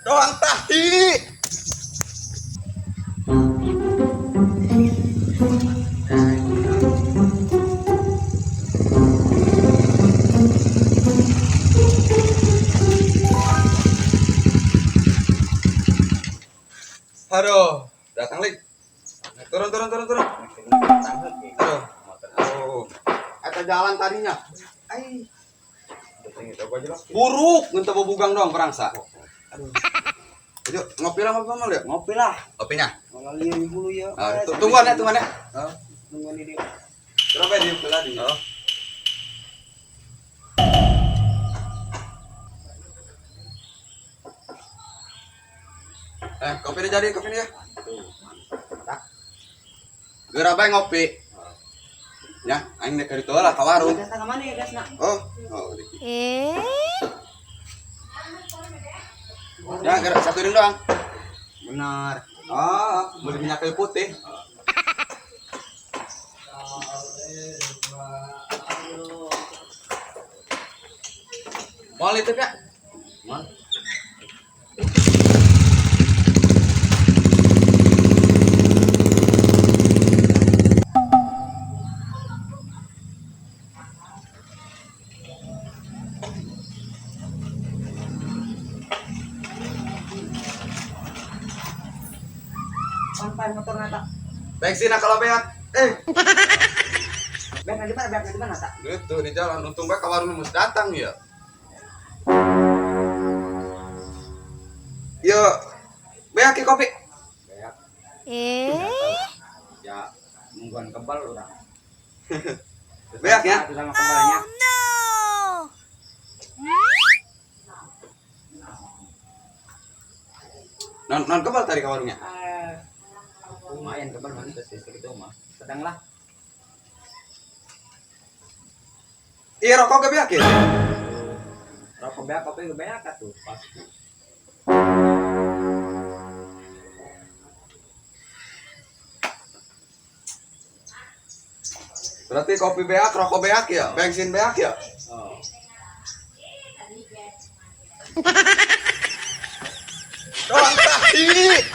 Doang tahi. Aduh, datang lagi. Turun, turun, turun, turun. Aduh. Oh. Eta jalan tadinya. Ai. Buruk, ngenteu bobugang doang perangsa. Aduh. Ayo, ngopi lah, ngopi mal ya? Ngopi lah. Kopinya. Ngalieu dulu ya. Ah, tungguan ya, tungguan ya. Oh, tungguan ini. Berapa di tadi? Oh. Kopi udah jadi, kopi ya. Geura bae ngopi. Ya, aing dek ka ditu lah ka warung. Gasna ka mana ya gasna? Oh, oh. Ya, geura satu piring doang. Benar. Ah, beli minyak kayu putih. Mau itu ya? Mal. Pan motor nata. Bensin kalau beak. Beak di mana? Beak di mana tak? Gitu di jalan, untung bae ka warung mesti datang ya. Yo, beak ke kopi. Beak. Ya, nungguan kebal urang. Beak ya? Sama kebalnya. Non non kebal tadi ka warungnya. Lumayan kebal mah sih segitu mah. Sedang lah. Iya rokok ke beak ya? Rokok beak, kopi beak atuh pasti. Berarti kopi beak, rokok beak ya? Bensin beak ya? Oh. Doang tahi.